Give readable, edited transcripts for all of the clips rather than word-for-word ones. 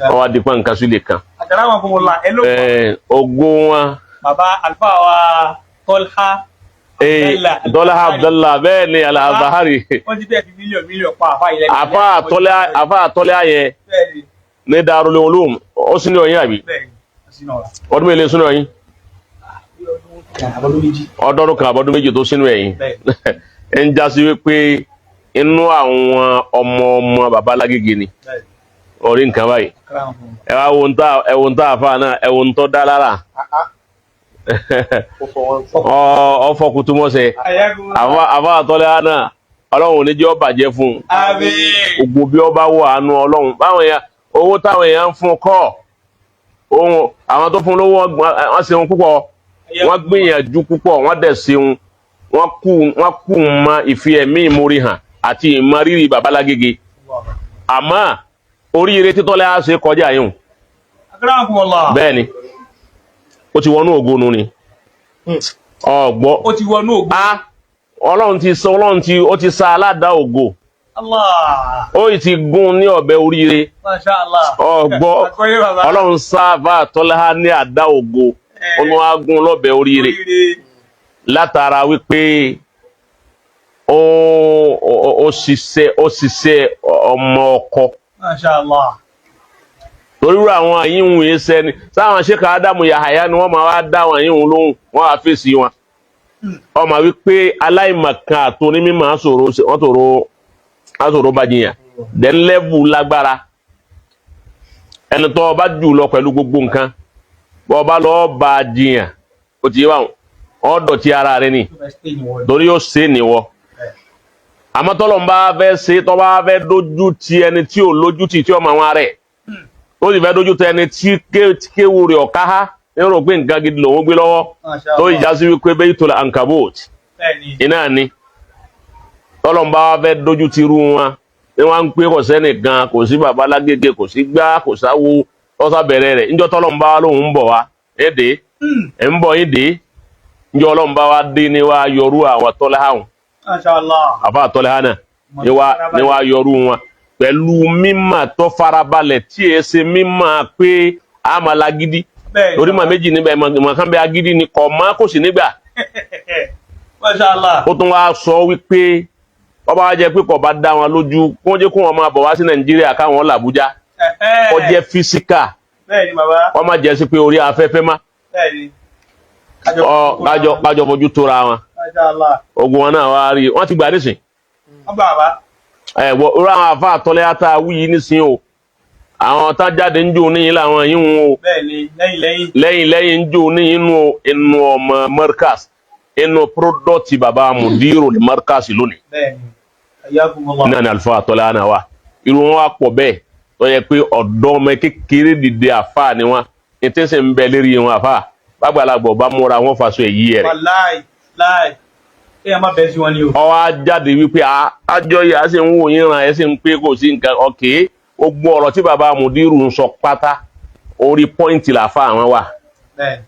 Wọ́n wá di pọ́n nǹkan sílẹ̀ kan. Akramakumullah. Ẹ ló Ẹ̀, ògo wọn. Bàbá alfa wa Tọ́lá Abdallah. Tọ́lá Abdallah, bẹ́ẹ̀ ni, Al-Azhari. Wọ́n ti bẹ́ẹ̀ fi mílíọ̀nù mílíọ̀nù pa àfa ilẹ̀. Àfa àtọ́lá yẹn Bẹ́ẹ̀ni. ní Darul Ulum, ó sì ní ọyìn àbí? Bẹ́ẹ̀ni. Sínú ọ̀la. Ọdún mélòó sínú ọyìn? Bí ọdún kan àbọ̀dún 2. Ọdọọdún kan àbọ̀dún 2 tó sínú ẹ̀yìn. Bẹ́ẹ̀ni. Ń jásí wípé inú àwọn ọmọ ọmọ bàbá Lágége ni. Bẹ́ẹ̀ni. Orí nǹkan báyìí. Akramakumullah. Ẹ wá wo ń tá, ẹ wo ń tá àfa náà, ẹ wo ń tọ́ dá lára. Ó fọ wọn sọ. Ọfọ kutumọ́sẹ̀. Ayakumullah. Àfa àtọ́lá náà, Ọlọ́run ò ní jẹ́ ó bàjẹ́ fún un. Àmín. Gbogbo bí ọba wọ àánú Ọlọ́run, báwọn èèyàn, owó táwọn èèyàn ń fún kọ́ ohun, àwọn tó fún lówó wọ́n ṣeun púpọ̀, wọ́n gbìyànjú púpọ̀, wọ́n dẹ̀ ṣeun, wọ́n kú mọ ìfi ẹ̀mí ìmoore hàn àti ìmọrírì Babalágége. Àmọ́ oríire títọ́lẹ̀ á ṣe kọjá yìí hùn. Akramakumullah. Bẹ́ẹ̀ ni, ó ti wọnú ògo nu ni ọgbọ́. Ó ti wọnú ògo. A Ọlọ́run ti sọ, Ọlọ́run ti, ó ti sa aládàá ògo. Allah. Ó sì ti gún ní ọ̀bẹ oríire. Masha Allah. Ọgbọ́. Àkọ́yé bàbá. Ọlọ́run sáfà tọ́lá ní àdá ògo, ọ̀nà agun lọ́bẹ̀ oríire. Oríire. Látara wípé ó ṣiṣẹ́ ọmọ ọkọ. Masha Allah. Torí irú àwọn àyíhun yìí sẹ́ni sáwọn ṣéka Ádámù Yahaya ni wọ́n máa wá dá àwọn àyíhun lóhùn, wọ́n á fèsì wọn. Ọmọ wípé aláìmọ̀kan àti onímọ̀ sọ̀rọ̀, wọ́n sọ̀rọ̀ bá jiyàn dẹ́nlẹ́bù lágbára. Ẹni tó o bá jù lọ pẹ̀lú gbogbo nǹkan, bọ́ ọ bá lọ́ọ́ bá jiyàn, ó ti yé báwọn, ọ́ dọ̀tí ara rẹ ni. Tó fẹ́ stay ní wọ́n. Torí yóò ṣe é níwọ. Àmọ́ tọ́lọ̀ ń bá fẹ́ ṣe, tọ́ bá fẹ́ dójú ti ẹni tí ò lójú tì tí ọmọ àwọn rẹ̀, ó sì fẹ́ dójú ti ẹni tí kéwu rẹ̀ ọ̀ká há ní rò pé nǹkan gidi lòún gbé lọ́wọ́. Masha tó Allah. ìjà sí wípé Baytul Ankabut iná ni tọ́lọ̀ ń bá fẹ́ dójú ti irú wọn ni wọ́n ń pé kò sẹ́nìkan, kò sí bàbá Lágége, kò sí gbá, kò sáwo tọ́sà bẹ̀rẹ̀ rẹ̀. Níjọ́ tọ́lọ̀ ń bá lóun ń bọ̀ wá édè ẹ̀ ń bọ̀ yín dé, níjọ́ Ọlọ́run bá wá dé ní wá yọrú àwọn tọ́lá hàn. Masha Allah. Àfa tọ́lá hàn náà ni wá yọrú wọn pẹ̀lú mímọ̀ tó farabalẹ̀ tí e ṣe mímọ̀ pé àmàlà gidi. Torí màá méjì níbẹ̀, màá kàn bẹ agídí ni kọ̀ mọ́ kò sí nígbà. Masha Allah. Ó tún wá sọ wípé ọba wa jẹ́ pé kò bá dá wọn lójú, kó jẹ́ kó wọn máa bọ̀ wá sí Nàìjíríà, káwọn làbújá, kó jẹ́ physical. Bẹ́ẹ̀ ni, bàbá. Kó má jẹ́ sí pé orí afẹ́fẹ́ má. Bẹ́ẹ̀ ni. Ọ kájọ fojú tóra wọn. Masha Allah. Ogun wọn náà wá rí wọn ti gbà nísìn. Wọ́n gbà, bàbá. Ẹ wọ irú àwọn afa àtọ́lẹ́ ata wí yìí nísìn o, àwọn tá jáde ń jò níyìn làwọn yìí ń wo. Bẹ́ẹ̀ ni, lẹ́yìn lẹ́yìn. Lẹ́yìn lẹ́yìn ń jò níyìn inú inú ọmọ Markaz, inú product baba mudiru ní Markaz lónìí. Bẹ́ẹ̀ ni. Ayakumullah. Náà ni àlùfáà àtọ́lẹ́ àná wa, irú wọn wá pọ̀ bẹ́ẹ̀ tó yẹ pé ọ̀dọ́ ọmọ kékeré dìde àfa ni wọn, ètò ìsìn ń bẹ lérí wọn. Àfa bàgbàlagbà ọba múra wọn faṣọ èyí rẹ̀. Wàláì láì. Kéèyàn má bẹ́ẹ̀ sí wọn ni o. Ọwọ́ á jáde wípé àjọ yìí á sì ń wò yín ràn, ẹ sì ń pé kò sí nǹkan ọ̀kẹ́. Gbogbo ọ̀rọ̀ tí baba mudiru ń sọ pátá, orí point làfa àwọn wà. Bẹ́ẹ̀ ni.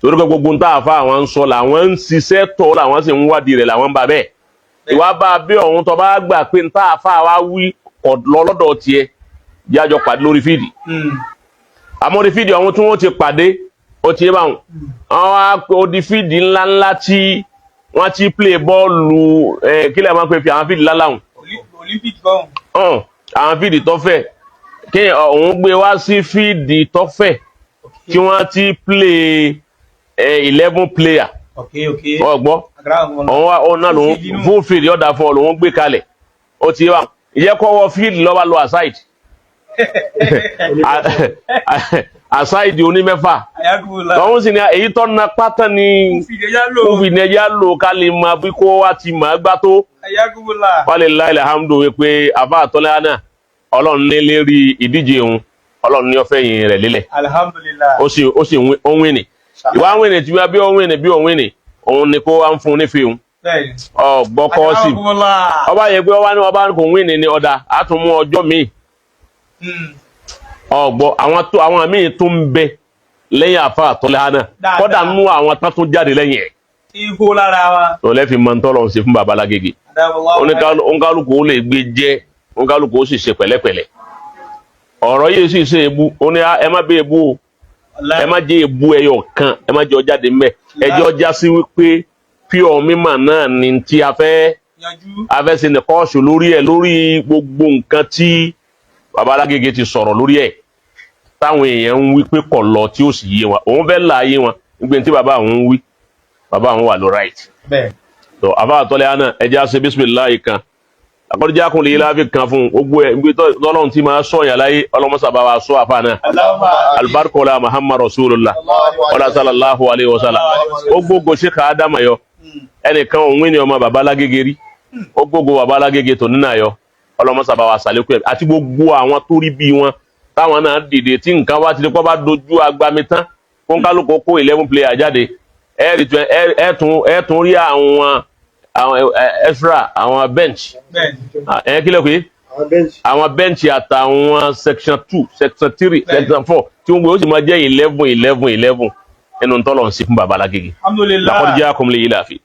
Torí pé gbogbo nta àfa àwọn ń sọ làwọn ń ṣiṣẹ́ tọ̀, làwọn sì ń wádìí rẹ̀, làwọn ń bá bẹ́ẹ̀ ìwà bá a bí ọ̀hún tó bá gbà pé nta àfa wa wí kọ̀ lọ lọ́dọ̀ tiẹ̀, jájọ pàdé lórí field. Àmọ́ orí field ọ̀hún tí wọ́n ti pàdé, ó ti yé báwọn, àwọn wá ó di field ńláńlá tí wọ́n ti play bọ́ọ̀lù ẹ̀, kí lè máa pè fi àwọn field ńláńlá hùn. Olympic gan. Hàn àwọn field tó fẹ̀, kí òun gbé wá sí field tó fẹ̀ tí wọ́n ti play 11 player. Ọgbọ́. Akramakumullah. Òun wá òun náà lòun Full field inú. Full field yọ̀dà fún ọ, lòun gbé kalẹ̀, ó ti wá ìyẹn kọ́wọ́ field lọ́wọ́ lọ aside aside onímẹ́fà. Ayakumullah. Tọ́hún sì ni èyí tó na pátá ni. Full field ẹja lò. Full field ẹja lò ká lè máa bí kó wá ti máa gbá tó. Ayakumullah. Walillahi alhamdu wípé àfa àtọ́lá náà, Ọlọ́run ní lérí ìdíje òun, Ọlọ́run ní ọ̀fẹ́ yìí rẹ̀ lélẹ̀. Alhamdulillah. Ó sì ó ń win, ìwà ń win tí wọ́n bí ó ń win, bí ó ń win, òun ni kó wá ń fún nífẹ̀ẹ́ òun. Bẹ́ẹ̀ni. Ọgbọ́ kọ́ sí. Akramakumullah. Ọba yẹ pé ọba ní ọba kò win ní ọ̀dà, á tún mú ọjọ́ míì. Ọgbọ́, àwọn tó àwọn míì tún ń bẹ lẹ́yìn àfa àtọ́lá náà. Dáadáa. Kọ́dà nú àwọn tán tún jáde lẹ́yìn ẹ̀. Ihò lára wa. Tó lẹ́fì mọ́ ń tọ́lọ̀ ń ṣe fún baba Lágége. Adamallahu. Oníkálukú ó lè gbé jẹ́, oníkálukú ó sì ṣe pẹ̀lẹ́pẹ̀lẹ́. Ọ̀rọ̀ yìí sì ṣe èbú. Ó ní, "Ah, ẹ má bẹ èbú o, ẹ má jẹ́ èbú ẹyọ kan, ẹ má jẹ́ ó jáde ńbẹ̀. Ẹjọ́ já sí wípé pure mímọ̀ náà ni tí a fẹ́ Yanjú. a fẹ́ ṣe nìkọ́ọ̀ṣù lórí ẹ̀, lórí gbogbo nǹkan tí baba Alágége ti sọ̀rọ̀ lórí ẹ̀, táwọn èèyàn ń wí pé kọ̀ lọ, tí ó sì yé wọn. Òun fẹ́ là yé wọn nígbà tí bàbá àwọn ń wí, bàbá àwọn wà ló right." Bẹ́ẹ̀. Tó àfa àtọ́lẹ̀ àná, ẹjẹ́ àṣẹ bisimilayi kan akọ́díjà kún lè láfi kan fún gbogbo ẹ̀ níbi tọ́lọ́run tí máa sọ̀yàn láyé. Ọlọ́mọsàbá wa sọ àfa náà. Allahumma. Alibarikola Muhammad Rasulullah wala sallallahu alayhi wa sallam. Ó gbógo ṣe ká ádámà yọ ẹnìkan òun ní ọmọ bàbá Lágége rí. Ó gbógo bàbá Lágége tó nínú àyọ. Ọlọmọsàbá wa sàlékún ẹ àti gbogbo àwọn tó rí bí wọn táwọn náà dìde. Tí nǹkan wá ti di kó bá dojú agbami tán, kó ń kálukú kó 11 player jáde, ẹ rí tún ẹ tún rí àwọn extra, àwọn bench. Bẹ́ẹ̀. Ẹ kílẹ̀ pé Àwọn bench. Àwọn bench àtàwọn section two, section three, section four, tí wọ́n gbé, ó sì máa jẹ́ 11 11 11 ẹnu tọ́lọ̀ ń sí fún bàbá Lágége. Alhamdulillah. Laqad ja'akum li ilafi.